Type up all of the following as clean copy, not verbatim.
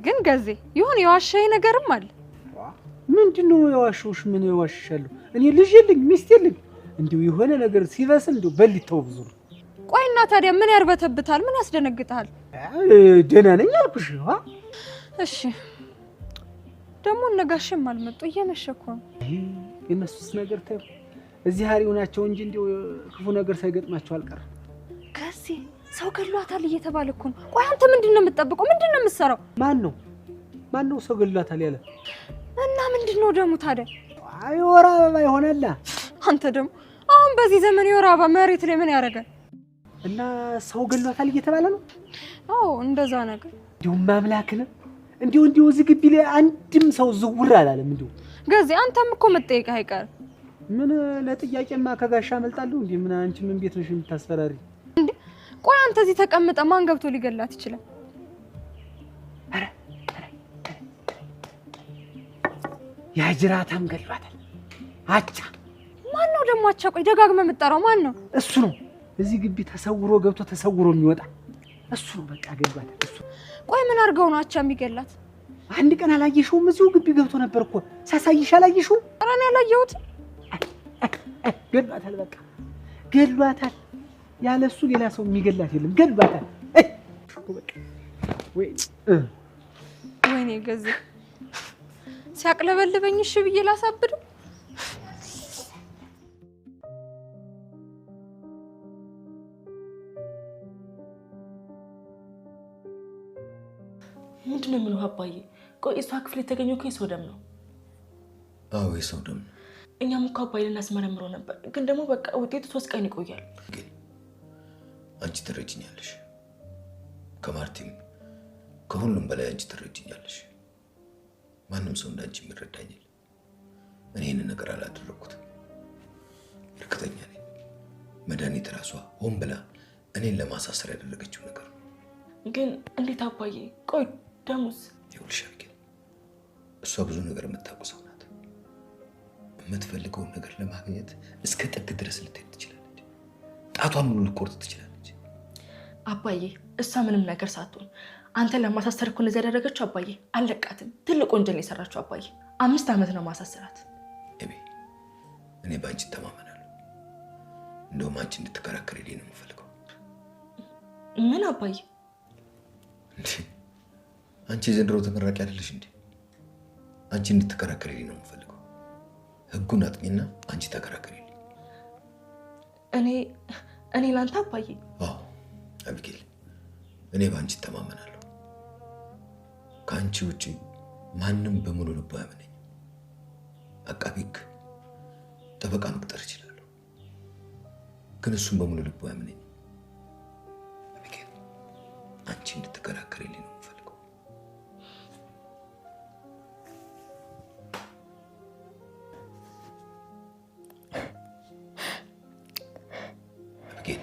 ግን ገዜ ይሁን የዋሸኸኝ ነገርም አለ። ምንድነው የዋሸሁሽ? ምን የዋሽሻለሁ? እኔ ልጅ የለኝ ሚስት የለኝ። እንዲሁ የሆነ ነገር ሲበስል እንዲሁ በሊታው ብዙ ነው። ቆይና ታዲያ ምን ያርበተብታል? ምን ያስደነግጣል? ደህና ነኝ አልኩሽ። እሺ ደግሞ እነ ጋሼም አልመጡ፣ እየመሸ እኮ ነው። የእነሱስ ነገር ተይው፣ እዚህ ሀሪው ናቸው እንጂ እንዲሁ ክፉ ነገር ሳይገጥማቸው አልቀረም። ገዜ ሰው ገሏታል እየተባለ እኮ ነው። ቆይ አንተ ምንድን ነው የምትጠብቀው? ምንድን ነው የምትሰራው? ማን ነው ሰው ገሏታል ያለ? እና ምንድን ነው ደግሞ ታዲያ? አይ የወር አበባ ይሆናላ። አንተ ደግሞ አሁን በዚህ ዘመን የወር አበባ መሬት ላይ ምን ያደርጋል? እና ሰው ገሏታል እየተባለ ነው። አዎ እንደዛ ነገር። እንዲሁ ማምላክን እንዲሁ እንዲሁ እዚህ ግቢ ላይ አንድም ሰው ዝውር አላለም። እንዲሁ ገዜ አንተም እኮ መጠየቅህ አይቀርም። ምን ለጥያቄማ ከጋሻ አመልጣለሁ እንዴ? ምን አንቺ ምን ቤት ነሽ የምታስፈራሪ? እንዴ ቆይ አንተ እዚህ ተቀምጠ ማን ገብቶ ሊገላት ይችላል? ኧረ ያ ጅራታም ገሏታል። አቻ ማን ነው ደግሞ አቻ? ቆይ ደጋግመህ የምትጠራው ማን ነው? እሱ ነው እዚህ ግቢ ተሰውሮ ገብቶ ተሰውሮ የሚወጣ እሱ ነው። በቃ ገሏታል እሱ። ቆይ ምን አድርገው ነው አቻ የሚገላት? አንድ ቀን አላየሽውም? እዚሁ ግቢ ገብቶ ነበር እኮ ሳሳይሽ አላየሽውም? ኧረ እኔ አላየሁትም። ገሏታል፣ በቃ ገሏታል። ያለ እሱ ሌላ ሰው የሚገላት የለም። ገሏታል። ወይኔ ገዜ ሲያቅለበልበኝ እሺ ብዬ ላሳብደው። ምንድን ነው የሚለው አባዬ? ቆይ እሷ ክፍል የተገኘው እኮ የሰው ደም ነው። አዎ የሰው ደም ነው። እኛም እኮ አባዬ ልናስመረምረው ነበር፣ ግን ደግሞ በቃ ውጤቱ 3 ቀን ይቆያል። ግን አንቺ ትረጅኛለሽ፣ ከማርቲም ከሁሉም በላይ አንቺ ትረጅኛለሽ። ማንም ሰው እንዳንቺ የሚረዳኝ የለም። እኔ ይህንን ነገር አላደረኩትም፣ እርግጠኛ ነኝ። መድኃኒት ራሷ ሆን ብላ እኔን ለማሳሰር ያደረገችው ነገር ነው። ግን እንዴት አባዬ? ቆይ ደሙስ? ይኸውልሽ አቢጌል፣ እሷ ብዙ ነገር የምታውቅ ሰው ናት። የምትፈልገውን ነገር ለማግኘት እስከ ጥግ ድረስ ልትሄድ ትችላለች። ጣቷን ሙሉ ልትቆርጥ ትችላለች። አባዬ እሷ ምንም ነገር ሳትሆን አንተን ለማሳሰር እኮ እንደዚህ ያደረገችው አባዬ። አልለቃትም። ትልቅ ወንጀል የሰራችው አባዬ። 5 ዓመት ነው ማሳሰራት። ኤቢ፣ እኔ በአንቺ እተማመናለሁ። እንደውም አንቺ እንድትከራከሪልኝ ነው የምፈልገው። ምን አባዬ? እንዴ አንቺ የዘንድሮ ተመራቂ አይደለሽ እንዴ? አንቺ እንድትከራከሪልኝ ነው የምፈልገው። ህጉን አጥኚና አንቺ ተከራከሪልኝ። እኔ ላንተ አባዬ? አዎ አቢጌል፣ እኔ በአንቺ እተማመናለሁ። ከአንቺ ውጪ ማንም በሙሉ ልቡ አያምነኝም። አቃቢ ህግ፣ ጠበቃ መቅጠር እችላለሁ፣ ግን እሱም በሙሉ ልቡ አያምነኝም። አቢጌል፣ አንቺ እንድትከራከሪልኝ ነው የምፈልገው። አቢጌል፣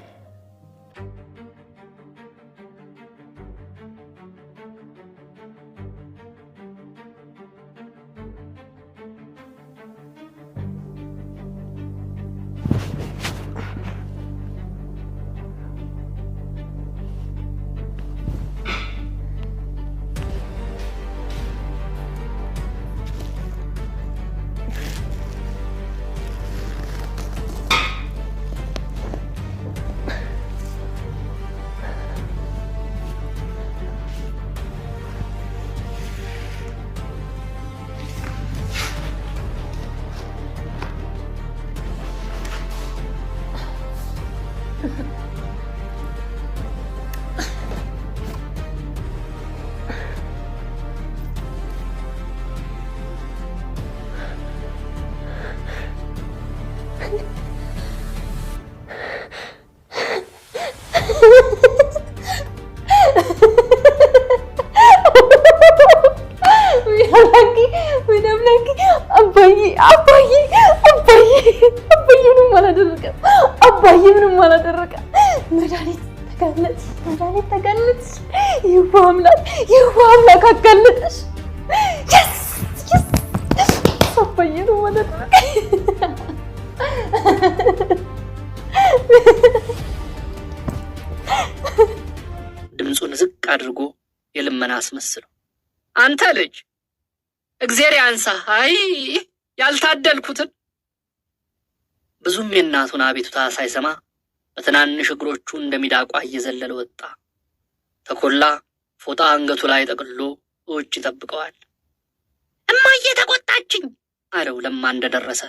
አባዬ አባዬ አባዬ ምንም አላደረገም። አባዬ ምንም አላደረገም። መድኃኒት ተጋለጥሽ፣ መድኃኒት ተጋለጥሽ። ይኸው አምላክ፣ ይኸው አምላክ አጋለጥሽ። አባዬ ምንም አላደረገም። ድምፁን ዝቅ አድርጎ የልመና አስመስለው አንተ ልጅ እግዜር ያንሳ። አይ ያልታደልኩትን። ብዙም የእናቱን አቤቱታ ሳይሰማ በትናንሽ እግሮቹ እንደሚዳቋ እየዘለለ ወጣ። ተኮላ ፎጣ አንገቱ ላይ ጠቅልሎ ውጭ ይጠብቀዋል። እማዬ ተቆጣችኝ አለው ለማ እንደደረሰ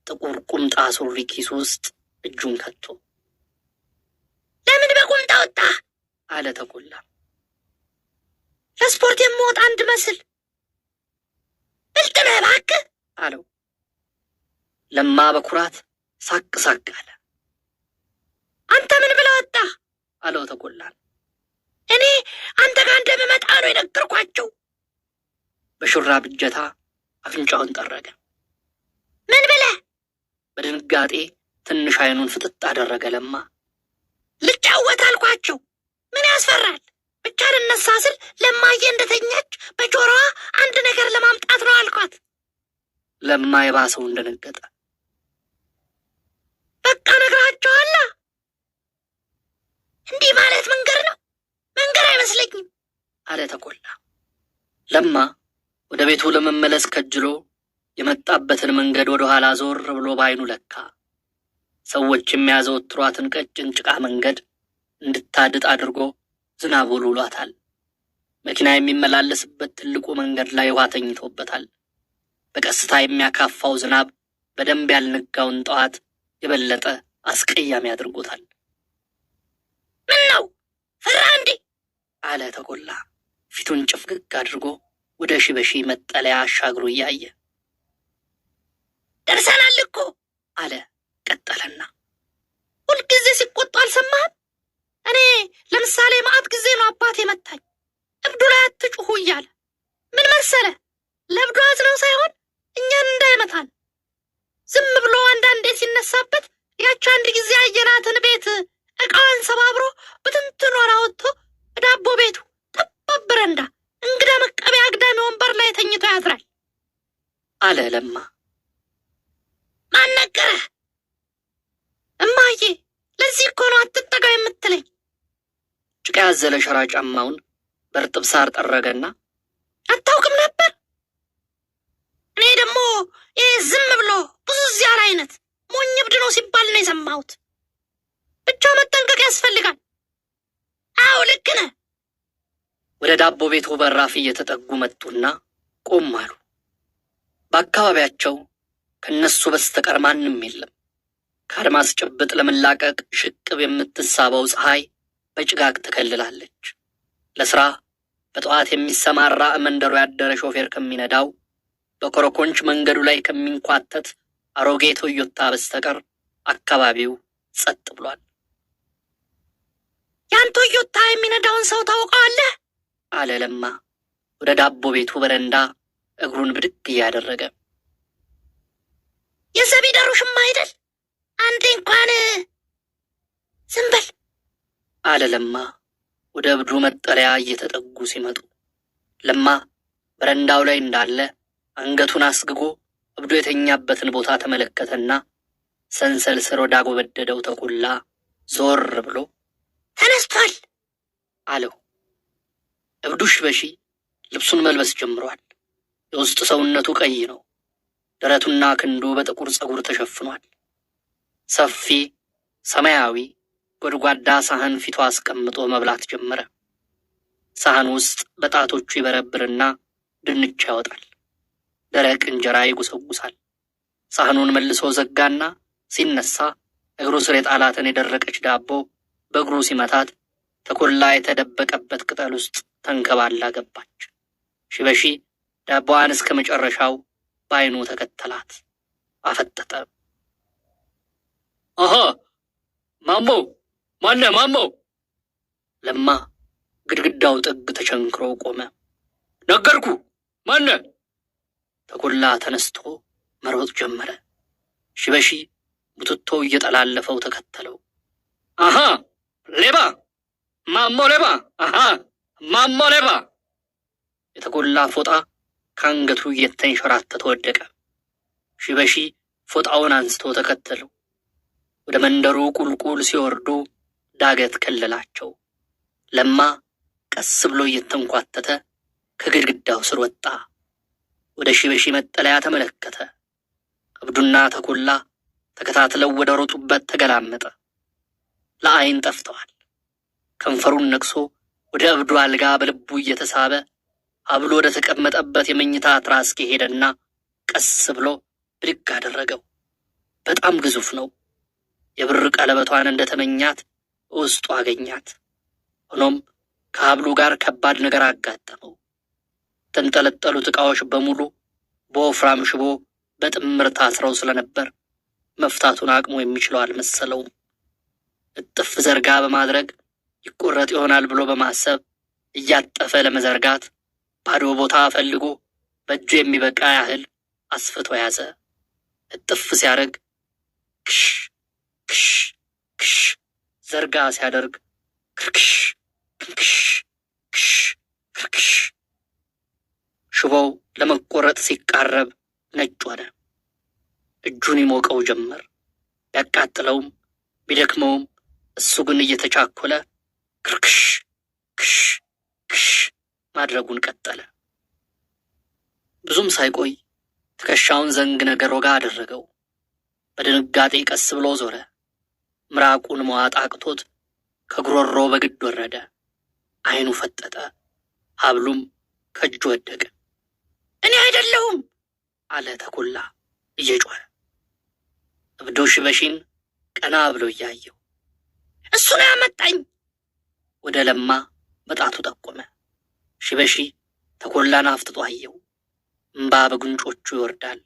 ጥቁር ቁምጣ ሱሪ ኪሱ ውስጥ እጁን ከቶ። ለምን በቁምጣ ወጣ አለ ተኮላ። ለስፖርት የምወጣ አንድ መስል። ብልጥ ነህ እባክህ አለው። ለማ በኩራት ሳቅ ሳቅ አለ። አንተ ምን ብለህ ወጣህ አለው ተኮላን። እኔ አንተ ጋር እንደምመጣ ነው የነገርኳቸው። በሹራብ እጀታ አፍንጫውን ጠረገ። ምን ብለህ? በድንጋጤ ትንሽ አይኑን ፍጥጥ አደረገ ለማ። ልጫወት አልኳቸው። ምን ያስፈራል? ብቻ ልነሳ ስል ለማዬ እንደተኛች በጆሮዋ አንድ ነገር ለማምጣት ነው አልኳት። ለማ የባሰው እንደነገጠ። በቃ ነግራቸዋላ። እንዲህ ማለት መንገር ነው? መንገር አይመስለኝም አለ ተኮላ። ለማ ወደ ቤቱ ለመመለስ ከጅሎ የመጣበትን መንገድ ወደ ኋላ ዞር ብሎ በአይኑ ለካ። ሰዎች የሚያዘወትሯትን ቀጭን ጭቃ መንገድ እንድታድጥ አድርጎ ዝናብ ውሏታል። መኪና የሚመላለስበት ትልቁ መንገድ ላይ ውሃ ተኝቶበታል። በቀስታ የሚያካፋው ዝናብ በደንብ ያልነጋውን ጠዋት የበለጠ አስቀያሚ አድርጎታል። ምን ነው ፈራ እንዴ? አለ ተኮላ ፊቱን ጭፍግግ አድርጎ ወደ ሺበሺ መጠለያ አሻግሮ እያየ። ደርሰናል እኮ አለ ቀጠለና፣ ሁልጊዜ ሲቆጡ አልሰማህም? እኔ ለምሳሌ ማአት ጊዜ ነው አባቴ መታኝ፣ እብዱ ላይ አትጩሁ እያለ። ምን መሰለ ለእብዱ አዝነው ሳይሆን እኛን እንዳይመታን። ዝም ብሎ አንዳንዴ ሲነሳበት ያች አንድ ጊዜ ያየናትን ቤት ዕቃዋን ሰባብሮ ብትንትኗን አወጥቶ ዳቦ ቤቱ ጠባብ በረንዳ እንግዳ መቀበያ አግዳሚ ወንበር ላይ ተኝቶ ያድራል አለ ለማ። ማን ነገረህ? እማዬ፣ ለዚህ እኮ ነው አትጠጋው የምትለኝ። ጭቃ ያዘለ ሸራ ጫማውን በእርጥብ ሳር ጠረገና አታውቅም ነበር? እኔ ደግሞ ይህ ዝም ብሎ ብዙ እዚያር አይነት ሞኝ እብድ ነው ሲባል ነው የሰማሁት። ብቻ መጠንቀቅ ያስፈልጋል። አዎ ልክ ነህ። ወደ ዳቦ ቤቱ በራፍ እየተጠጉ መጡና ቆም አሉ። በአካባቢያቸው ከነሱ በስተቀር ማንም የለም። ከአድማስ ጭብጥ ለመላቀቅ ሽቅብ የምትሳበው ፀሐይ በጭጋግ ትከልላለች። ለስራ በጠዋት የሚሰማራ መንደሩ ያደረ ሾፌር ከሚነዳው በኮረኮንች መንገዱ ላይ ከሚንኳተት አሮጌ ቶዮታ በስተቀር አካባቢው ጸጥ ብሏል። ያን ቶዮታ የሚነዳውን ሰው ታውቀዋለህ? አለ ለማ ወደ ዳቦ ቤቱ በረንዳ እግሩን ብድግ እያደረገ። የዘቢደሩ ሽማ አይደል? አንዴ እንኳን ዝም በል አለ ለማ ወደ እብዱ መጠለያ እየተጠጉ ሲመጡ። ለማ በረንዳው ላይ እንዳለ አንገቱን አስግጎ እብዱ የተኛበትን ቦታ ተመለከተና ሰንሰል ስር ወዳጎበደደው ተኮላ ዞር ብሎ ተነስቷል አለው። እብዱ ሺበሺ ልብሱን መልበስ ጀምሯል። የውስጥ ሰውነቱ ቀይ ነው። ደረቱና ክንዱ በጥቁር ፀጉር ተሸፍኗል። ሰፊ ሰማያዊ ጎድጓዳ ሳህን ፊቱ አስቀምጦ መብላት ጀመረ። ሳህን ውስጥ በጣቶቹ ይበረብርና ድንች ያወጣል። ደረቅ እንጀራ ይጉሰጉሳል። ሳህኑን መልሶ ዘጋና ሲነሳ እግሩ ስር የጣላትን የደረቀች ዳቦ በእግሩ ሲመታት ተኮላ የተደበቀበት ቅጠል ውስጥ ተንከባላ ገባች። ሺበሺ ዳቦዋን እስከ መጨረሻው በዓይኑ ተከተላት። አፈጠጠ። አሃ ማሞ ማነ ማሞ? ለማ ግድግዳው ጥግ ተቸንክሮ ቆመ። ነገርኩ ማነ? ተኮላ ተነስቶ መሮጥ ጀመረ። ሺበሺ ቡትቶው እየጠላለፈው ተከተለው። አሃ ሌባ ማሞ ሌባ! አሃ ማሞ ሌባ! የተኮላ ፎጣ ከአንገቱ እየተንሸራተተ ወደቀ። ሺበሺ ፎጣውን አንስቶ ተከተለው። ወደ መንደሩ ቁልቁል ሲወርዱ ዳገት ከለላቸው። ለማ ቀስ ብሎ እየተንኳተተ ከግድግዳው ስር ወጣ። ወደ ሺበሺ መጠለያ ተመለከተ። እብዱና ተኮላ ተከታትለው ወደ ሮጡበት ተገላመጠ። ለአይን ጠፍተዋል። ከንፈሩን ነቅሶ ወደ እብዱ አልጋ በልቡ እየተሳበ ሀብሉ ወደ ተቀመጠበት የመኝታ ትራስጌ ሄደና ቀስ ብሎ ብድግ አደረገው። በጣም ግዙፍ ነው። የብር ቀለበቷን እንደተመኛት ውስጡ አገኛት። ሆኖም ከሀብሉ ጋር ከባድ ነገር አጋጠመው። የተንጠለጠሉት ዕቃዎች በሙሉ በወፍራም ሽቦ በጥምር ታስረው ስለነበር መፍታቱን አቅሙ የሚችለው አልመሰለውም። እጥፍ ዘርጋ በማድረግ ይቆረጥ ይሆናል ብሎ በማሰብ እያጠፈ ለመዘርጋት ባዶ ቦታ ፈልጎ በእጁ የሚበቃ ያህል አስፍቶ ያዘ። እጥፍ ሲያደርግ ክሽ ክሽ ክሽ፣ ዘርጋ ሲያደርግ ክርክሽ ክሽ ክሽ ክርክሽ። ሽቦው ለመቆረጥ ሲቃረብ ነጭ ሆነ። እጁን ይሞቀው ጀመር። ቢያቃጥለውም ቢደክመውም እሱ ግን እየተቻኮለ ክርክሽ ክሽ ክሽ ማድረጉን ቀጠለ። ብዙም ሳይቆይ ትከሻውን ዘንግ ነገር ወጋ አደረገው። በድንጋጤ ቀስ ብሎ ዞረ። ምራቁን መዋጥ አቅቶት ከጉሮሮ በግድ ወረደ። ዓይኑ ፈጠጠ። ሀብሉም ከእጁ ወደቀ። እኔ አይደለሁም አለ ተኮላ እየጮኸ። እብዱ ሽበሺን ቀና ብሎ እያየው እሱ ነው ያመጣኝ። ወደ ለማ በጣቱ ጠቆመ። ሽበሺ ተኮላን አፍጥጦ አየው። እምባ በጉንጮቹ ይወርዳል።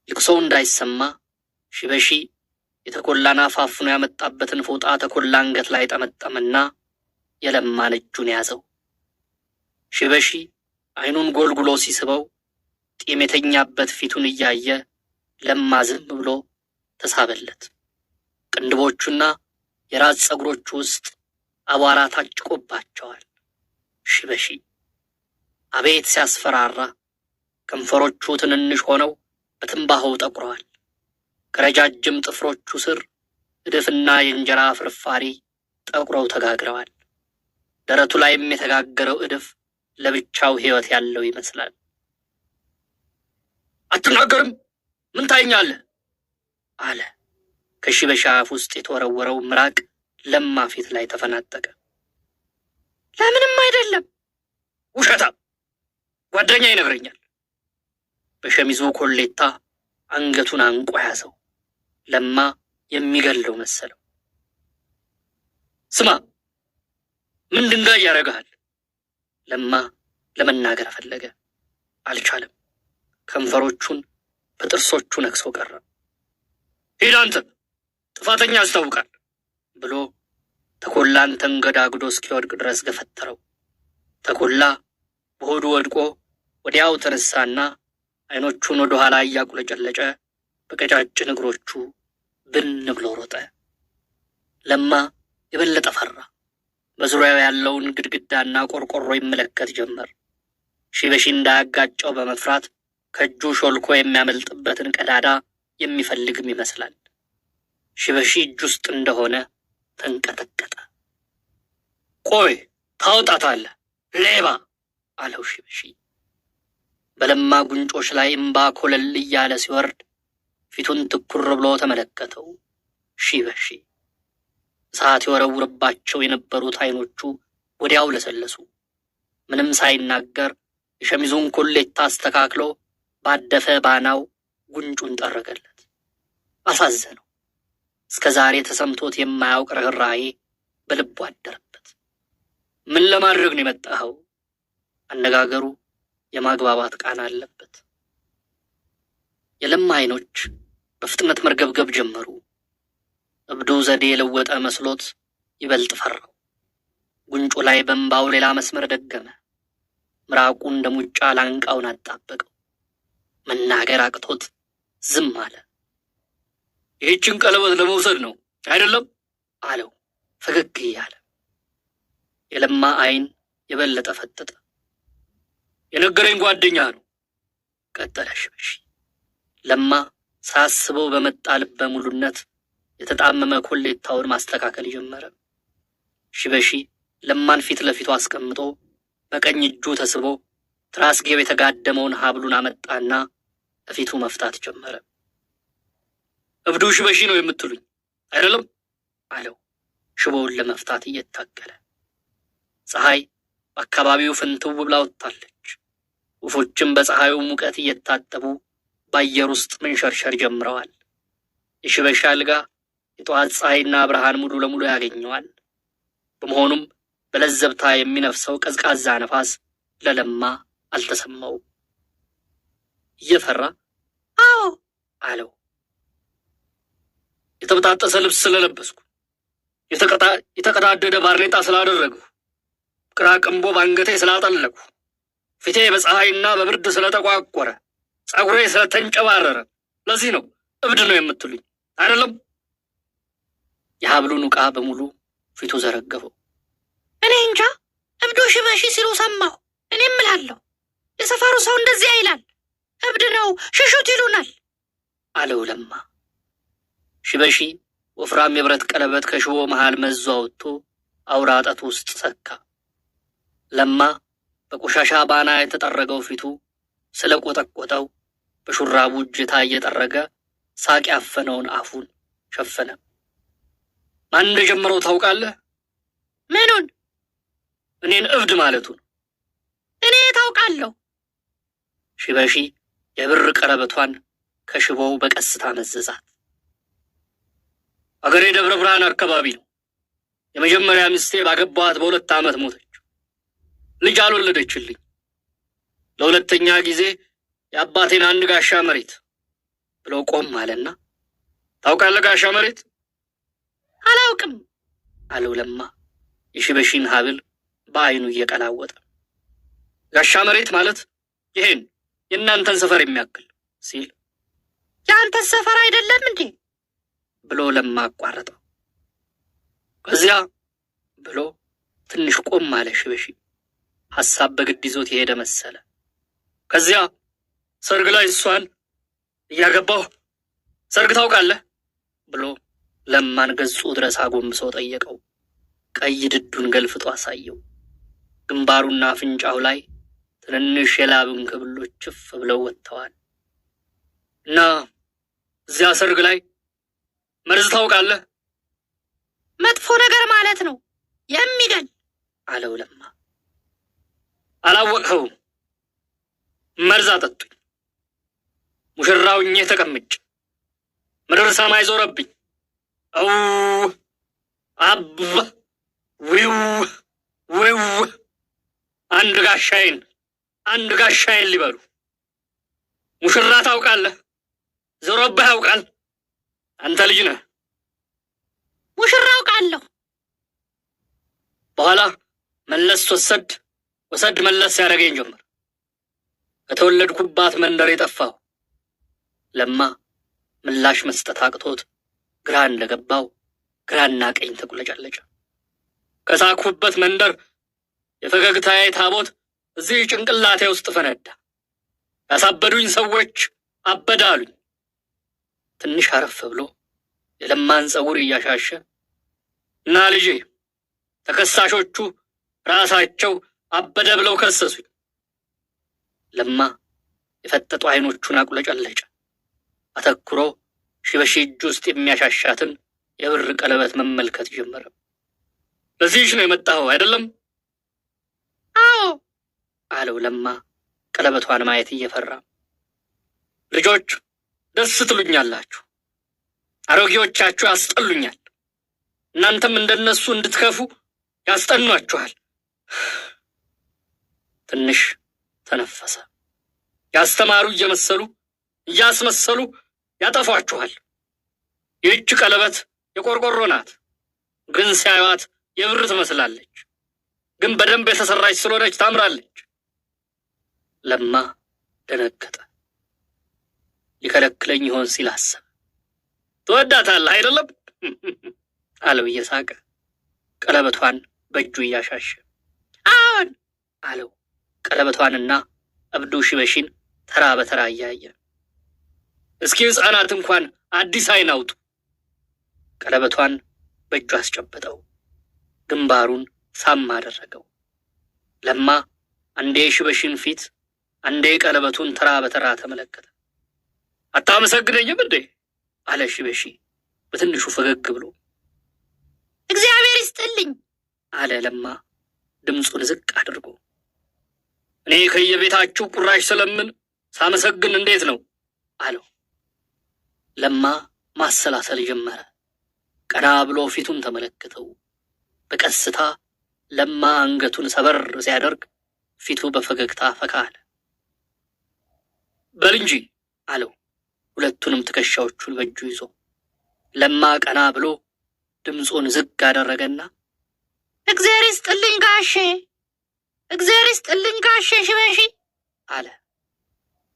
ልቅሶው እንዳይሰማ ሽበሺ የተኮላን አፍ አፍኖ ያመጣበትን ፎጣ ተኮላ አንገት ላይ ጠመጠመና የለማን እጁን ያዘው። ሽበሺ ዓይኑን ጎልጉሎ ሲስበው ጢም የተኛበት ፊቱን እያየ ለማ ዝም ብሎ ተሳበለት። ቅንድቦቹና የራስ ፀጉሮቹ ውስጥ አቧራ ታጭቆባቸዋል። ሽበሺ አቤት ሲያስፈራራ! ከንፈሮቹ ትንንሽ ሆነው በትንባሆው ጠቁረዋል። ከረጃጅም ጥፍሮቹ ስር እድፍና የእንጀራ ፍርፋሪ ጠቁረው ተጋግረዋል። ደረቱ ላይም የተጋገረው እድፍ ለብቻው ሕይወት ያለው ይመስላል። አትናገርም? ምን ታይኛለህ? አለ። ከሺበሺ አፍ ውስጥ የተወረወረው ምራቅ ለማ ፊት ላይ ተፈናጠቀ። ለምንም አይደለም። ውሸታም! ጓደኛ ይነግረኛል። በሸሚዙ ኮሌታ አንገቱን አንቆ ያዘው። ለማ የሚገለው መሰለው። ስማ፣ ምን ድንጋይ ያደርግሃል? ለማ ለመናገር ፈለገ፣ አልቻለም። ከንፈሮቹን በጥርሶቹ ነክሶ ቀረ። ሂድ አንተ ጥፋተኛ ያስታውቃል ብሎ ተኮላን ተንገዳግዶ እስኪወድቅ ድረስ ገፈተረው። ተኮላ በሆዱ ወድቆ ወዲያው ተነሳና ዓይኖቹን ወደ ኋላ እያቁለጨለጨ በቀጫጭን እግሮቹ ብን ብሎ ሮጠ። ለማ የበለጠ ፈራ። በዙሪያው ያለውን ግድግዳና ቆርቆሮ ይመለከት ጀመር። ሺበሺ እንዳያጋጨው በመፍራት ከእጁ ሾልኮ የሚያመልጥበትን ቀዳዳ የሚፈልግም ይመስላል። ሺበሺ እጅ ውስጥ እንደሆነ ተንቀጠቀጠ። ቆይ ታወጣታለህ ሌባ አለው ሺበሺ። በለማ ጉንጮች ላይ እምባ ኮለል እያለ ሲወርድ ፊቱን ትኩር ብሎ ተመለከተው። ሺበሺ እሳት የወረውርባቸው የነበሩት ዓይኖቹ ወዲያው ለሰለሱ። ምንም ሳይናገር የሸሚዙን ኮሌታ አስተካክሎ ባደፈ ባናው ጉንጩን ጠረገለት። አሳዘነው። እስከ ዛሬ ተሰምቶት የማያውቅ ርኅራኄ በልቡ አደረበት። ምን ለማድረግ ነው የመጣኸው? አነጋገሩ የማግባባት ቃና አለበት። የለማ ዓይኖች በፍጥነት መርገብገብ ጀመሩ። እብዱ ዘዴ የለወጠ መስሎት ይበልጥ ፈራው። ጉንጩ ላይ በእንባው ሌላ መስመር ደገመ። ምራቁ እንደ ሙጫ ላንቃውን አጣበቀው። መናገር አቅቶት ዝም አለ። ይህችን ቀለበት ለመውሰድ ነው አይደለም? አለው ፈገግ እያለ። የለማ ዓይን የበለጠ ፈጠጠ። የነገረኝ ጓደኛ ነው ቀጠለ ሽበሺ። ለማ ሳያስበው በመጣ ልበ ሙሉነት የተጣመመ ኮሌታውን ማስተካከል ጀመረ። ሽበሺ ለማን ፊት ለፊቱ አስቀምጦ በቀኝ እጁ ተስቦ ትራስጌው የተጋደመውን ሀብሉን አመጣና እፊቱ መፍታት ጀመረ። እብዱ ሽበሺ ነው የምትሉኝ አይደለም? አለው ሽቦውን ለመፍታት እየታገለ። ፀሐይ በአካባቢው ፍንትው ብላ ወጥታለች። ወፎችም በፀሐዩ ሙቀት እየታጠቡ በአየር ውስጥ መንሸርሸር ጀምረዋል። የሽበሺ አልጋ የጠዋት ፀሐይና ብርሃን ሙሉ ለሙሉ ያገኘዋል። በመሆኑም በለዘብታ የሚነፍሰው ቀዝቃዛ ነፋስ ለለማ አልተሰማውም። እየፈራ አዎ አለው። የተበጣጠሰ ልብስ ስለለበስኩ፣ የተቀዳደደ ባርኔጣ ስላደረግሁ፣ ቅራቅንቦ ባንገቴ ስላጠለቅሁ፣ ፊቴ በፀሐይና በብርድ ስለጠቋቆረ፣ ጸጉሬ ስለተንጨባረረ ለዚህ ነው እብድ ነው የምትሉኝ አይደለም? የሀብሉን ዕቃ በሙሉ ፊቱ ዘረገፈው። እኔ እንጃ እብዱ ሽበሺ ሲሉ ሰማሁ። እኔም እላለሁ የሰፈሩ ሰው እንደዚያ ይላል። እብድ ነው ሽሹት ይሉናል አለው ለማ። ሽበሺ ወፍራም የብረት ቀለበት ከሽቦ መሃል መዞ አውጥቶ አውራ ጣቱ ውስጥ ሰካ። ለማ በቆሻሻ ባና የተጠረገው ፊቱ ስለቆጠቆጠው በሹራቡ እጀታ እየጠረገ ሳቅ ያፈነውን አፉን ሸፈነ። ማን እንደጀመረው ታውቃለህ? ምኑን? እኔን እብድ ማለቱን። እኔ ታውቃለሁ። ሽበሺ የብር ቀለበቷን ከሽቦው በቀስታ መዘዛት። አገሬ ደብረ ብርሃን አካባቢ ነው። የመጀመሪያ ሚስቴ ባገባኋት በ2 ዓመት ሞተች። ልጅ አልወለደችልኝ። ለሁለተኛ ጊዜ የአባቴን አንድ ጋሻ መሬት ብሎ ቆም አለና፣ ታውቃለህ ጋሻ መሬት? አላውቅም አለው ለማ የሽበሺን ሀብል በአይኑ እየቀላወጠ። ጋሻ መሬት ማለት ይሄን የእናንተን ሰፈር የሚያክል ሲል፣ የአንተን ሰፈር አይደለም እንዴ ብሎ ለማ አቋረጠው። ከዚያ ብሎ ትንሽ ቆም አለ ሽበሺ። ሐሳብ በግድ ይዞት የሄደ መሰለ። ከዚያ ሰርግ ላይ እሷን እያገባሁ ሰርግ ታውቃለህ ብሎ ለማን ገጹ ድረስ አጎንብሶ ጠየቀው። ቀይ ድዱን ገልፍጦ አሳየው። ግንባሩና አፍንጫው ላይ ትንንሽ የላብ እንክብሎች ችፍ ብለው ወጥተዋል። እና እዚያ ሰርግ ላይ መርዝ ታውቃለህ? መጥፎ ነገር ማለት ነው የሚገል አለው ለማ። አላወቅኸውም። መርዝ አጠጡኝ። ሙሽራው እኜ ተቀምጬ ምድር ሰማይ ዞረብኝ። አው አብ ዊው ዊው አንድ ጋሻዬን አንድ ጋሻዬን ሊበሉ። ሙሽራ ታውቃለህ? ዞሮብህ ያውቃል? አንተ ልጅ ነህ። ሙሽራ አውቃለሁ። በኋላ መለስ ወሰድ ወሰድ መለስ ያደረገኝ ጀመር። ከተወለድኩባት መንደር የጠፋሁ። ለማ ምላሽ መስጠት አቅቶት ግራ እንደገባው ግራና ቀኝ ተቁለጨለጨ። ከሳኩበት መንደር የፈገግታዬ ታቦት እዚህ ጭንቅላቴ ውስጥ ፈነዳ። ያሳበዱኝ ሰዎች አበደ አሉኝ። ትንሽ አረፍ ብሎ የለማን ፀጉር እያሻሸ እና ልጄ ተከሳሾቹ ራሳቸው አበደ ብለው ከሰሱኝ። ለማ የፈጠጡ አይኖቹን አቁለጨለጨ። አተኩሮ ሺበሺ እጅ ውስጥ የሚያሻሻትን የብር ቀለበት መመልከት ጀመረ። ለዚህች ነው የመጣኸው አይደለም? አዎ አለው ለማ ቀለበቷን ማየት እየፈራ። ልጆች ደስ ትሉኛላችሁ፣ አሮጌዎቻችሁ ያስጠሉኛል። እናንተም እንደነሱ እንድትከፉ ያስጠኗችኋል። ትንሽ ተነፈሰ። ያስተማሩ እየመሰሉ እያስመሰሉ ያጠፏችኋል። ይህች ቀለበት የቆርቆሮ ናት፣ ግን ሲያዩዋት የብር ትመስላለች። ግን በደንብ የተሰራች ስለሆነች ታምራለች። ለማ ደነገጠ። ሊከለክለኝ ይሆን ሲል አሰበ። ትወዳታለህ አይደለም አለው እየሳቀ ቀለበቷን በእጁ እያሻሸ። አዎን አለው ቀለበቷንና እብዱ ሽበሺን ተራ በተራ እያየ። እስኪ ሕፃናት እንኳን አዲስ አይን አውጡ። ቀለበቷን በእጁ አስጨበጠው። ግንባሩን ሳም አደረገው። ለማ አንዴ የሽበሺን ፊት አንዴ ቀለበቱን ተራ በተራ ተመለከተ። አታመሰግነኝም እንዴ አለ ሺበሺ በትንሹ ፈገግ ብሎ። እግዚአብሔር ይስጥልኝ አለ ለማ ድምፁን ዝቅ አድርጎ። እኔ ከየቤታችሁ ቁራሽ ስለምን ሳመሰግን እንዴት ነው አለው። ለማ ማሰላሰል ጀመረ። ቀና ብሎ ፊቱን ተመለከተው። በቀስታ ለማ አንገቱን ሰበር ሲያደርግ ፊቱ በፈገግታ ፈካ አለ። በል እንጂ አለው ሁለቱንም ትከሻዎቹን በእጁ ይዞ። ለማ ቀና ብሎ ድምፁን ዝግ አደረገና እግዚአብሔር ይስጥልኝ ጋሼ፣ እግዚአብሔር ይስጥልኝ ጋሼ ሽበሺ አለ።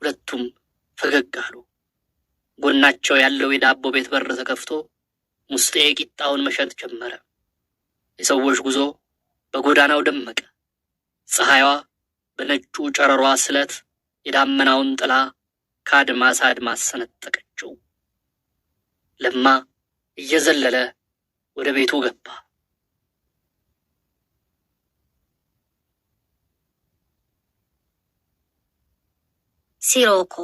ሁለቱም ፈገግ አሉ። ጎናቸው ያለው የዳቦ ቤት በር ተከፍቶ ሙስጤ ቂጣውን መሸጥ ጀመረ። የሰዎች ጉዞ በጎዳናው ደመቀ። ፀሐይዋ በነጩ ጨረሯ ስለት የዳመናውን ጥላ ከአድማስ አድማስ ሰነጠቀችው። ለማ እየዘለለ ወደ ቤቱ ገባ። ሲሮኮ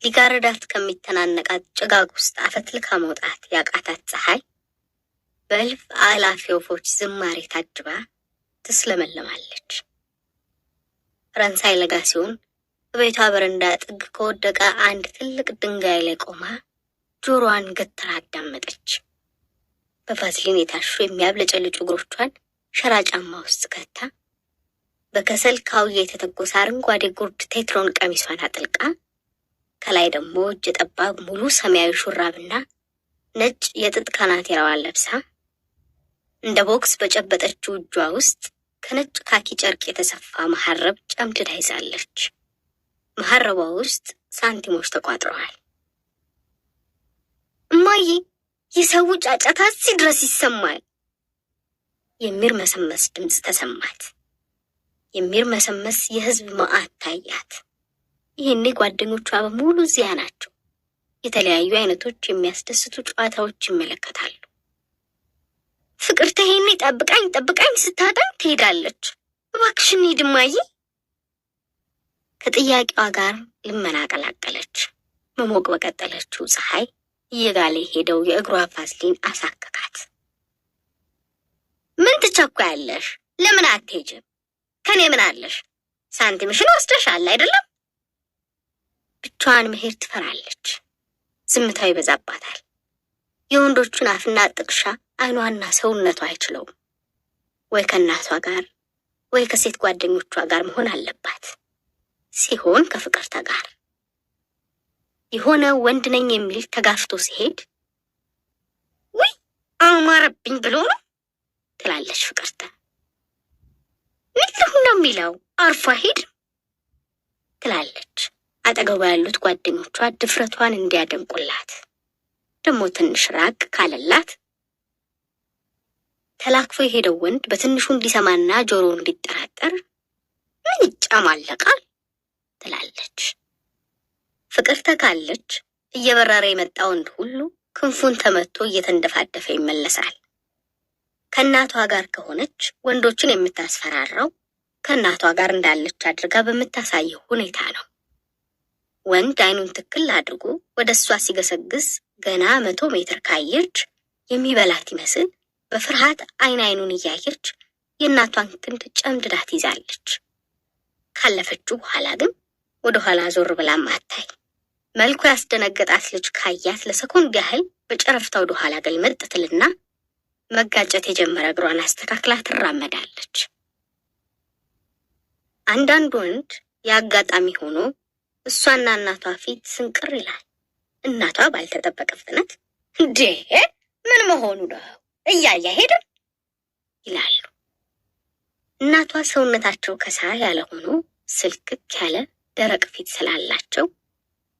ሊጋርዳት ከሚተናነቃት ጭጋግ ውስጥ አፈትልካ መውጣት ያቃታት ፀሐይ በእልፍ አእላፍ ወፎች ዝማሬ ታጅባ ትስለመለማለች። ፈረንሳይ ለጋ ሲሆን በቤቷ በረንዳ ጥግ ከወደቀ አንድ ትልቅ ድንጋይ ላይ ቆማ ጆሮዋን ገትራ አዳመጠች። በቫዝሊን የታሹ የሚያብለጨልጩ እግሮቿን ሸራ ጫማ ውስጥ ከታ በከሰል ካውያ የተተኮሰ አረንጓዴ ጉርድ ቴትሮን ቀሚሷን አጥልቃ ከላይ ደግሞ እጀ ጠባብ ሙሉ ሰማያዊ ሹራብና ነጭ የጥጥ ካናቴራዋን ለብሳ እንደ ቦክስ በጨበጠችው እጇ ውስጥ ከነጭ ካኪ ጨርቅ የተሰፋ መሀረብ ጨምድዳ ይዛለች። መሀረቧ ውስጥ ሳንቲሞች ተቋጥረዋል። እማዬ፣ የሰው ጫጫታ እዚህ ድረስ ይሰማል የሚርመሰመስ ድምፅ ተሰማት። የሚርመሰመስ የህዝብ መዓት ታያት። ይህኔ ጓደኞቿ በሙሉ እዚያ ናቸው። የተለያዩ አይነቶች የሚያስደስቱ ጨዋታዎች ይመለከታሉ። ፍቅርተ ይሄኔ ጠብቃኝ ጠብቃኝ ስታጣኝ ትሄዳለች። እባክሽ እንሂድ እማዬ። ከጥያቄዋ ጋር ልመና ቀላቀለች። መሞቅ በቀጠለችው ፀሐይ እየጋለ የሄደው የእግሯ ቫዝሊን አሳከካት። ምን ትቸኩያለሽ? ለምን አትሄጂም? ከኔ ምን አለሽ? ሳንቲምሽን ወስደሻል አይደለም? ብቻዋን መሄድ ትፈራለች። ዝምታው ይበዛባታል። የወንዶቹን አፍና ጥቅሻ አይኗና ሰውነቷ አይችለውም። ወይ ከእናቷ ጋር ወይ ከሴት ጓደኞቿ ጋር መሆን አለባት። ሲሆን ከፍቅርተ ጋር የሆነ ወንድ ነኝ የሚል ተጋፍቶ ሲሄድ ውይ አማረብኝ ብሎ ነው ትላለች ፍቅርተ። ምን ልሁን ነው የሚለው አርፎ ሂድ ትላለች። አጠገቧ ያሉት ጓደኞቿ ድፍረቷን እንዲያደንቁላት ደግሞ ትንሽ ራቅ ካለላት ተላክፎ የሄደው ወንድ በትንሹ እንዲሰማና ጆሮ እንዲጠራጠር ምን ይጫማለቃል ትላለች። ፍቅርተ ካለች እየበረረ የመጣ ወንድ ሁሉ ክንፉን ተመቶ እየተንደፋደፈ ይመለሳል። ከእናቷ ጋር ከሆነች ወንዶችን የምታስፈራራው ከእናቷ ጋር እንዳለች አድርጋ በምታሳየው ሁኔታ ነው። ወንድ አይኑን ትክል አድርጎ ወደ እሷ ሲገሰግስ ገና 100 ሜትር ካየች የሚበላት ይመስል በፍርሃት አይን አይኑን እያየች የእናቷን ክንድ ጨምድዳ ትይዛለች። ካለፈችው በኋላ ግን ወደ ኋላ ዞር ብላም አታይ። መልኩ ያስደነገጣት ልጅ ካያት ለሰኮንድ ያህል በጨረፍታ ወደ ኋላ ገልመጥ ትልና መጋጨት የጀመረ እግሯን አስተካክላ ትራመዳለች። አንዳንድ ወንድ የአጋጣሚ ሆኖ እሷና እናቷ ፊት ስንቅር ይላል። እናቷ ባልተጠበቀ ፍጥነት እንዴ ምን መሆኑ ነው እያየ ሄድም ይላሉ። እናቷ ሰውነታቸው ከሳ ያለ ሆኖ ስልክክ ያለ ደረቅ ፊት ስላላቸው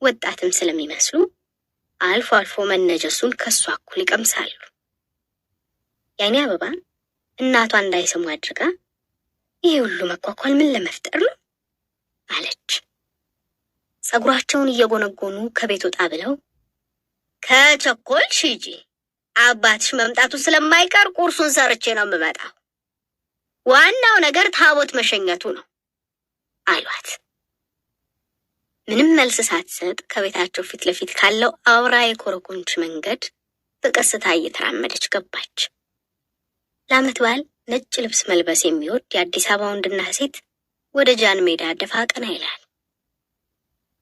ወጣትም ስለሚመስሉ አልፎ አልፎ መነጀሱን ከሷ እኩል ይቀምሳሉ። የአይኔ አበባ እናቷ እንዳይሰሙ አድርጋ ይሄ ሁሉ መኳኳል ምን ለመፍጠር ነው አለች። ጸጉራቸውን እየጎነጎኑ ከቤት ወጣ ብለው ከቸኮልሽ ሂጂ፣ አባትሽ መምጣቱ ስለማይቀር ቁርሱን ሰርቼ ነው የምመጣው። ዋናው ነገር ታቦት መሸኘቱ ነው። አሏት። ምንም መልስ ሳትሰጥ ከቤታቸው ፊት ለፊት ካለው አውራ የኮረኮንች መንገድ በቀስታ እየተራመደች ገባች። ለዓመት በዓል ነጭ ልብስ መልበስ የሚወድ የአዲስ አበባ ወንድና ሴት ወደ ጃን ሜዳ ደፋ ቀና ይላል።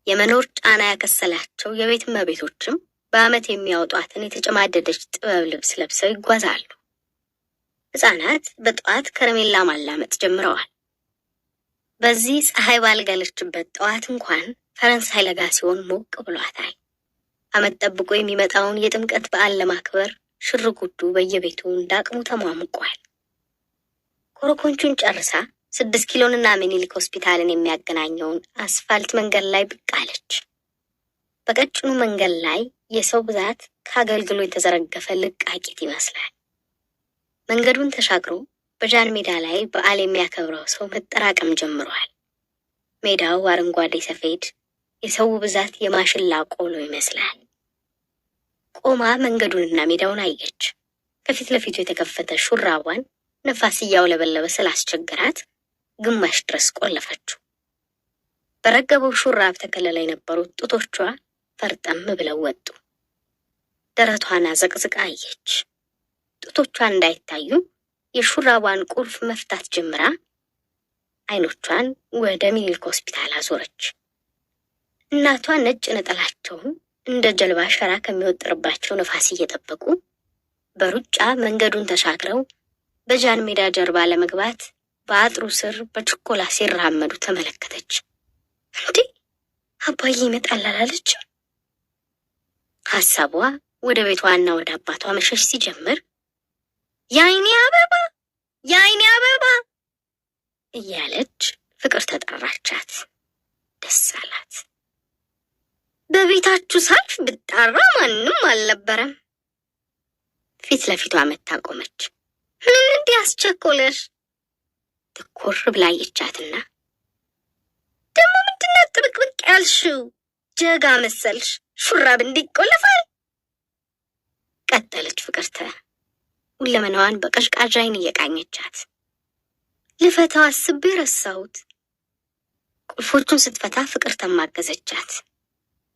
የመኖር ጫና ያከሰላቸው የቤት እመቤቶችም በዓመት የሚያወጧትን የተጨማደደች ጥበብ ልብስ ለብሰው ይጓዛሉ። ሕፃናት በጠዋት ከረሜላ ማላመጥ ጀምረዋል። በዚህ ፀሐይ ባልጋለችበት ጠዋት እንኳን ፈረንሳይ ለጋ ሲሆን ሞቅ ብሏታል። ዓመት ጠብቆ የሚመጣውን የጥምቀት በዓል ለማክበር ሽር ጉዱ በየቤቱ እንዳቅሙ ተሟሙቋል። ኮረኮንቹን ጨርሳ 6 ኪሎንና ምኒልክ ሆስፒታልን የሚያገናኘውን አስፋልት መንገድ ላይ ብቅ አለች። በቀጭኑ መንገድ ላይ የሰው ብዛት ከአገልግሎ የተዘረገፈ ልቃቂት ይመስላል። መንገዱን ተሻግሮ በጃን ሜዳ ላይ በዓል የሚያከብረው ሰው መጠራቀም ጀምሯል። ሜዳው አረንጓዴ ሰፌድ፣ የሰው ብዛት የማሽላ ቆሎ ይመስላል። ቆማ መንገዱንና ሜዳውን አየች። ከፊት ለፊቱ የተከፈተ ሹራቧን ነፋስ እያውለበለበ ስላስቸገራት ግማሽ ድረስ ቆለፈችው። በረገበው ሹራብ ተከልለው የነበሩት ጡቶቿ ፈርጠም ብለው ወጡ። ደረቷን አዘቅዝቃ አየች። ጡቶቿ እንዳይታዩ የሹራቧን ቁልፍ መፍታት ጀምራ አይኖቿን ወደ ሚኒልክ ሆስፒታል አዞረች። እናቷ ነጭ ነጠላቸውን እንደ ጀልባ ሸራ ከሚወጥርባቸው ነፋስ እየጠበቁ በሩጫ መንገዱን ተሻግረው በጃን ሜዳ ጀርባ ለመግባት በአጥሩ ስር በችኮላ ሲራመዱ ተመለከተች። እንዴ፣ አባዬ ይመጣል አላለችም? ሀሳቧ ወደ ቤቷና ወደ አባቷ መሸሽ ሲጀምር "የአይኔ አበባ፣ የአይኔ አበባ" እያለች ፍቅር ተጠራቻት። ደስ አላት። በቤታችሁ ሳልፍ ብጣራ ማንም አልነበረም። ፊት ለፊቷ መታ ቆመች። ምን እንዲህ አስቸኮለሽ? ትኩር ብላ አየቻትና ደግሞ ምንድነው ጥብቅብቅ ያልሽው? ጀጋ መሰልሽ። ሹራብ እንዲህ ይቆለፋል? ቀጠለች ፍቅርተ ሁለመናዋን በቀዥቃዥ ዓይን እየቃኘቻት። ልፈታው አስቤ ረሳሁት። ቁልፎቹን ስትፈታ ፍቅርተ ማገዘቻት።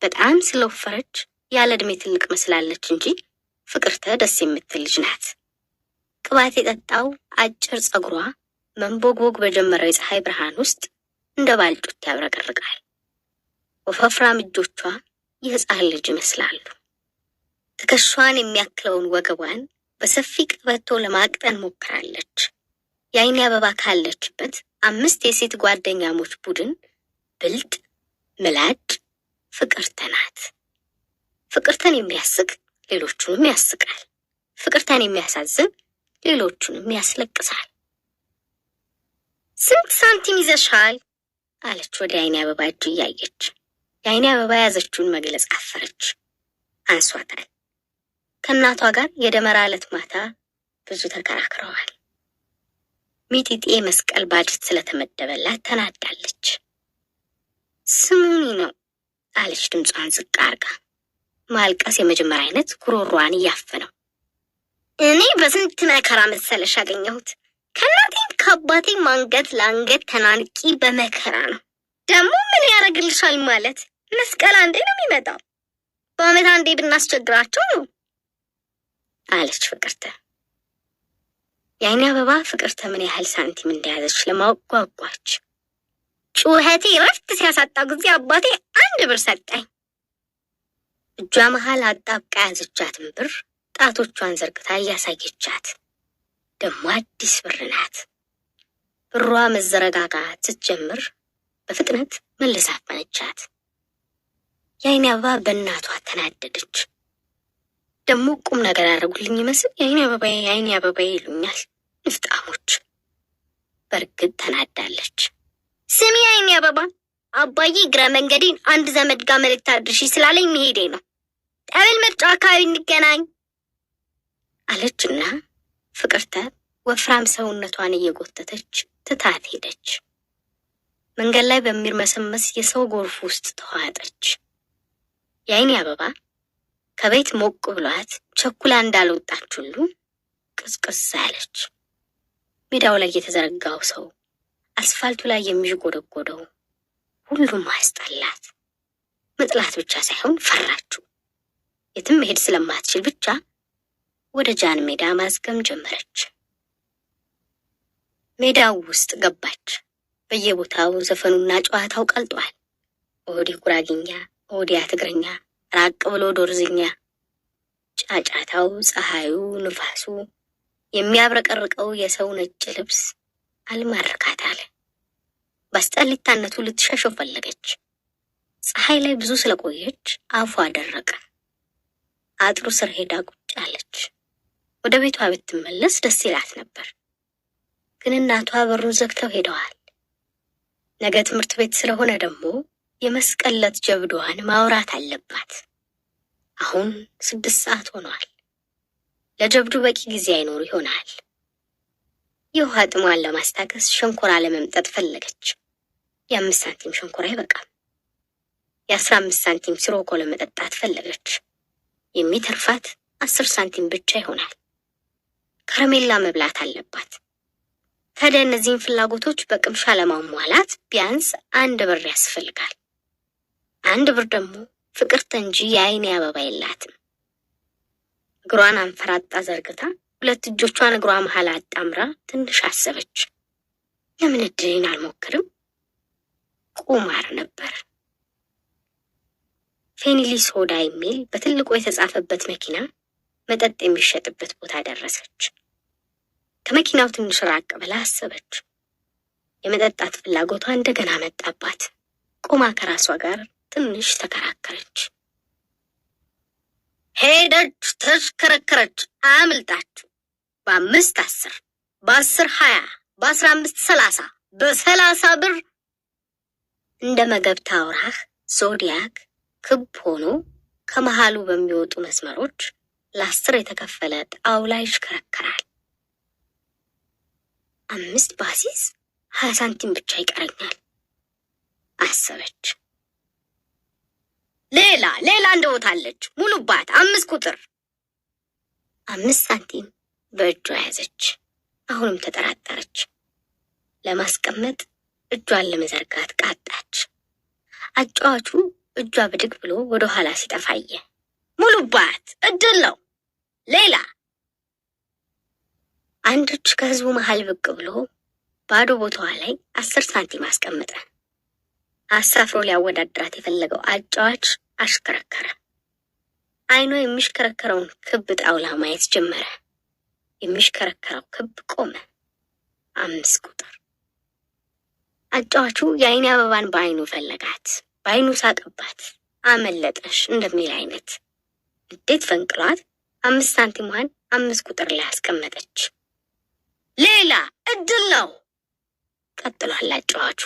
በጣም ስለወፈረች ያለ ዕድሜ ትልቅ መስላለች እንጂ ፍቅርተ ደስ የምትል ልጅ ናት። ቅባት የጠጣው አጭር ጸጉሯ መንቦግቦግ በጀመረው የፀሐይ ብርሃን ውስጥ እንደ ባልጩት ያብረቀርቃል። ወፋፍራም እጆቿ የሕፃን ልጅ ይመስላሉ። ትከሻዋን የሚያክለውን ወገቧን በሰፊ ቀበቶ ለማቅጠን ሞክራለች። የአይኔ አበባ ካለችበት አምስት የሴት ጓደኛሞች ቡድን ብልጥ፣ ምላጭ ፍቅርተ ናት። ፍቅርተን የሚያስቅ ሌሎቹንም ያስቃል። ፍቅርተን የሚያሳዝን ሌሎቹንም ያስለቅሳል። ስንት ሳንቲም ይዘሻል? አለች ወደ አይኔ አበባ እጅ እያየች። የአይኔ አበባ የያዘችውን መግለጽ አፈረች። አንሷታል። ከእናቷ ጋር የደመራ ዕለት ማታ ብዙ ተከራክረዋል። ሚጢጤ መስቀል ባጀት ስለተመደበላት ተናዳለች። ስሙኒ ነው አለች ድምጿን ዝቅ አርጋ። ማልቀስ የመጀመሪያ አይነት ጉሮሯን እያፈነው። እኔ በስንት መከራ መሰለሽ አገኘሁት። ከእናቴም ከአባቴም አንገት ለአንገት ተናንቂ በመከራ ነው። ደግሞ ምን ያደርግልሻል ማለት መስቀል አንዴ ነው የሚመጣው። በአመት አንዴ ብናስቸግራቸው ነው አለች ፍቅርተ። የአይኔ አበባ ፍቅርተ ምን ያህል ሳንቲም እንደያዘች ለማወቅ ጓጓች። ጩኸቴ እረፍት ሲያሳጣው ጊዜ አባቴ 1 ብር ሰጠኝ። እጇ መሀል አጣብቃ ያዘቻትን ብር ጣቶቿን ዘርግታ እያሳየቻት፣ ደግሞ አዲስ ብር ናት። ብሯ መዘረጋጋት ስትጀምር በፍጥነት መልሳ አፈነቻት። የአይኔ አበባ በእናቷ ተናደደች። ደግሞ ቁም ነገር ያደረጉልኝ ይመስል "የአይኔ አበባዬ፣ የአይኔ አበባዬ" ይሉኛል ንፍጣሞች። በእርግጥ ተናዳለች። ስሚ የአይኔ አበባ፣ አባዬ እግረ መንገዴን አንድ ዘመድ ጋር መልእክት አድርሺ ስላለኝ መሄዴ ነው። ጠበል መርጫ አካባቢ እንገናኝ አለችና ፍቅርተ ወፍራም ሰውነቷን እየጎተተች ትታት ሄደች። መንገድ ላይ በሚርመሰመስ የሰው ጎርፍ ውስጥ ተዋጠች። የአይኔ አበባ ከቤት ሞቅ ብሏት ቸኩላ እንዳልወጣች ሁሉ ቅዝቅዝ አለች። ሜዳው ላይ የተዘረጋው ሰው፣ አስፋልቱ ላይ የሚዥጎደጎደው፣ ሁሉም አስጠላት። መጥላት ብቻ ሳይሆን ፈራችው። የትም መሄድ ስለማትችል ብቻ ወደ ጃን ሜዳ ማዝገም ጀመረች። ሜዳው ውስጥ ገባች። በየቦታው ዘፈኑና ጨዋታው ቀልጧል። ወዲህ ጉራግኛ፣ ወዲያ ትግርኛ፣ ራቅ ብሎ ዶርዝኛ። ጫጫታው፣ ፀሐዩ፣ ንፋሱ፣ የሚያብረቀርቀው የሰው ነጭ ልብስ አልማርካት አለ። በአስጠሊታነቱ ልትሸሸው ፈለገች። ፀሐይ ላይ ብዙ ስለቆየች አፏ ደረቀ። አጥሩ ስር ሄዳ ቁጭ አለች። ወደ ቤቷ ብትመለስ ደስ ይላት ነበር፣ ግን እናቷ በሩን ዘግተው ሄደዋል። ነገ ትምህርት ቤት ስለሆነ ደግሞ የመስቀል ዕለት ጀብዷን ማውራት አለባት። አሁን 6 ሰዓት ሆኗል። ለጀብዱ በቂ ጊዜ አይኖር ይሆናል። የውሃ ጥሟን ለማስታገስ ሸንኮራ ለመምጠጥ ፈለገች። የ5 ሳንቲም ሸንኮራ አይበቃም። የ15 ሳንቲም ሲሮኮ ለመጠጣት ፈለገች። የሚተርፋት 10 ሳንቲም ብቻ ይሆናል። ከረሜላ መብላት አለባት። ታዲያ እነዚህን ፍላጎቶች በቅምሻ ለማሟላት ቢያንስ 1 ብር ያስፈልጋል። 1 ብር ደግሞ ፍቅርተ እንጂ የአይኔ አበባ የላትም። እግሯን አንፈራጣ ዘርግታ ሁለት እጆቿን እግሯ መሀል አጣምራ ትንሽ አሰበች። ለምን እድሌን አልሞክርም? ቁማር ነበር። ፌኒሊ ሶዳ የሚል በትልቁ የተጻፈበት መኪና መጠጥ የሚሸጥበት ቦታ ደረሰች። ከመኪናው ትንሽ ራቅ ብላ አሰበች። የመጠጣት ፍላጎቷ እንደገና መጣባት። ቆማ ከራሷ ጋር ትንሽ ተከራከረች። ሄደች፣ ተሽከረከረች፣ አምልጣችሁ በ5 10፣ በ10 20፣ በ15 30፣ በ30 ብር። እንደ መገብታ አውራህ ዞዲያክ ክብ ሆኖ ከመሃሉ በሚወጡ መስመሮች ለ10 የተከፈለ ጣውላ ይሽከረከራል። አምስት ባሲስ 20 ሳንቲም ብቻ ይቀረኛል፣ አሰበች። ሌላ ሌላ አንድ ቦታ አለች፣ ሙሉባት 5 ቁጥር። 5 ሳንቲም በእጇ ያዘች። አሁንም ተጠራጠረች። ለማስቀመጥ እጇን ለመዘርጋት ቃጣች። አጫዋቹ እጇ ብድግ ብሎ ወደ ኋላ ሲጠፋ አየ። ሙሉባት፣ እድል ነው። ሌላ አንድ እጅ ከህዝቡ መሀል ብቅ ብሎ ባዶ ቦታዋ ላይ 10 ሳንቲም አስቀመጠ። አሳፍሮ ሊያወዳድራት የፈለገው አጫዋች አሽከረከረ። አይኗ የሚሽከረከረውን ክብ ጣውላ ማየት ጀመረ። የሚሽከረከረው ክብ ቆመ። 5 ቁጥር። አጫዋቹ የአይኔ አበባን በአይኑ ፈለጋት። በአይኑ ሳቀባት። አመለጠሽ እንደሚል አይነት። እንዴት ፈንቅሏት 5 ሳንቲሟን 5 ቁጥር ላይ አስቀመጠች። ሌላ እድል ነው፣ ቀጥሏል አጫዋቹ።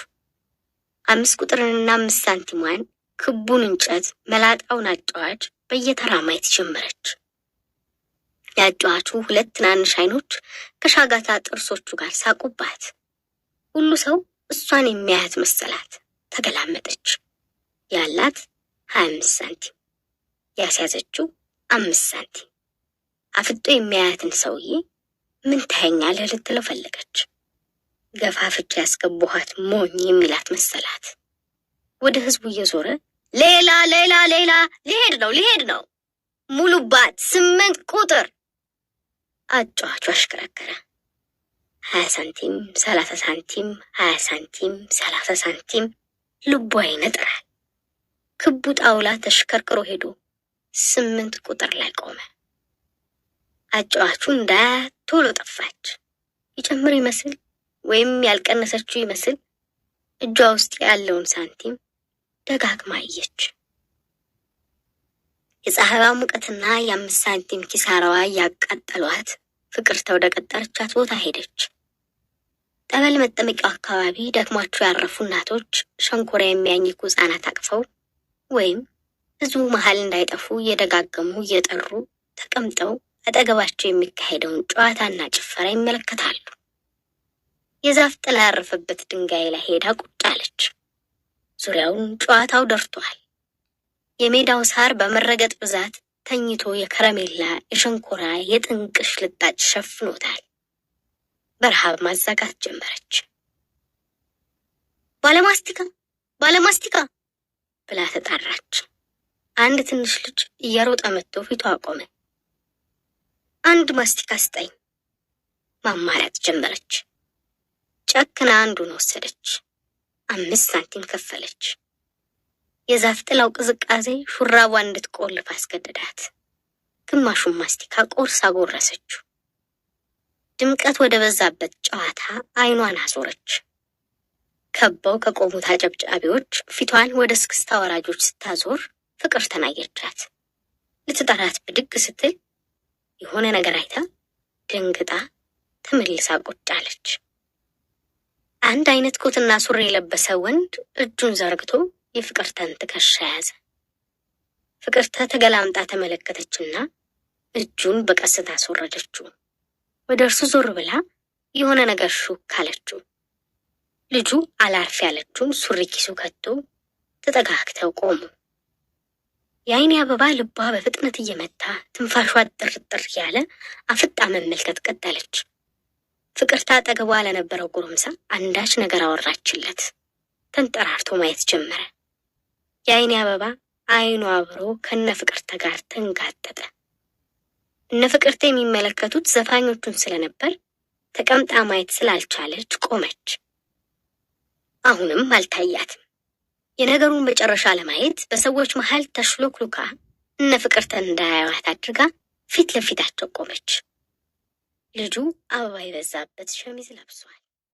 5 ቁጥርንና 5 ሳንቲሟን፣ ክቡን እንጨት፣ መላጣውን አጫዋች በየተራ ማየት ጀመረች። የአጫዋቹ ሁለት ትናንሽ አይኖች ከሻጋታ ጥርሶቹ ጋር ሳቁባት። ሁሉ ሰው እሷን የሚያያት መሰላት። ተገላመጠች። ያላት 25 ሳንቲም፣ ያስያዘችው 5 ሳንቲም። አፍጦ የሚያያትን ሰውዬ ምን ታየኛለህ ልትለው ፈለገች። ገፋፍቼ ያስገባኋት ሞኝ የሚላት መሰላት። ወደ ህዝቡ እየዞረ ሌላ ሌላ ሌላ፣ ሊሄድ ነው ሊሄድ ነው፣ ሙሉባት 8 ቁጥር። አጫዋቹ አሽከረከረ። 20 ሳንቲም፣ 30 ሳንቲም፣ 20 ሳንቲም፣ 30 ሳንቲም። ልቧ ይነጥራል። ክቡ ጣውላ ተሽከርክሮ ሄዶ 8 ቁጥር ላይ ቆመ። አጫዋቹ እንዳያት ቶሎ ጠፋች። ይጨምር ይመስል ወይም ያልቀነሰችው ይመስል እጇ ውስጥ ያለውን ሳንቲም ደጋግማ አየች። የፀሐይዋ ሙቀትና የ5 ሳንቲም ኪሳራዋ እያቃጠሏት ፍቅርተ ወደ ቀጠረቻት ቦታ ሄደች። ጠበል መጠመቂያው አካባቢ ደክሟቸው ያረፉ እናቶች ሸንኮራ የሚያኝኩ ሕፃናት አቅፈው ወይም ህዝቡ መሀል እንዳይጠፉ እየደጋገሙ እየጠሩ ተቀምጠው አጠገባቸው የሚካሄደውን ጨዋታና ጭፈራ ይመለከታሉ። የዛፍ ጥላ ያረፈበት ድንጋይ ላይ ሄዳ ቁጭ አለች። ዙሪያውን ጨዋታው ደርቷል። የሜዳው ሳር በመረገጥ ብዛት ተኝቶ የከረሜላ፣ የሸንኮራ፣ የጥንቅሽ ልጣጭ ሸፍኖታል። በረሃብ ማዛጋት ጀመረች። ባለማስቲካ፣ ባለማስቲካ ብላ ተጣራች። አንድ ትንሽ ልጅ እየሮጠ መጥቶ ፊቷ ቆመ። አንድ ማስቲካ ስጠኝ ማማረጥ ጀመረች። ጨክና አንዱን ወሰደች። 5 ሳንቲም ከፈለች። የዛፍ ጥላው ቅዝቃዜ ሹራቧን እንድትቆልፍ አስገደዳት። ግማሹን ማስቲካ ቆርሳ ጎረሰችው። ድምቀት ወደ በዛበት ጨዋታ አይኗን አዞረች። ከበው ከቆሙት አጨብጫቢዎች ፊቷን ወደ እስክስታ ወራጆች ስታዞር ፍቅርተን አየቻት። ልትጠራት ብድግ ስትል የሆነ ነገር አይታ ደንግጣ ተመልሳ ቁጭ አለች። አንድ አይነት ኮትና ሱሪ የለበሰ ወንድ እጁን ዘርግቶ የፍቅርተን ትከሻ ያዘ። ፍቅርተ ተገላምጣ ተመለከተችና እጁን በቀስታ አስወረደችው። ወደ እርሱ ዞር ብላ የሆነ ነገር ሹክ አለችው። ልጁ አላርፍ ያለችውን ሱሪ ኪሱ ከቶ ተጠጋግተው ቆሙ። የአይኔ አበባ ልቧ በፍጥነት እየመታ፣ ትንፋሿ ጥርጥር ያለ አፍጣ መመልከት ቀጠለች። ፍቅርተ አጠገቧ ለነበረው ጎረምሳ አንዳች ነገር አወራችለት። ተንጠራርቶ ማየት ጀመረ። የአይኔ አበባ አይኑ አብሮ ከነ ፍቅርተ ጋር ተንጋጠጠ። እነ ፍቅርተ የሚመለከቱት ዘፋኞቹን ስለነበር ተቀምጣ ማየት ስላልቻለች ቆመች። አሁንም አልታያትም። የነገሩን መጨረሻ ለማየት በሰዎች መሀል ተሽሎክሉካ እነ ፍቅርተን እንዳያዩት አድርጋ ፊት ለፊታቸው ቆመች። ልጁ አበባ የበዛበት ሸሚዝ ለብሷል።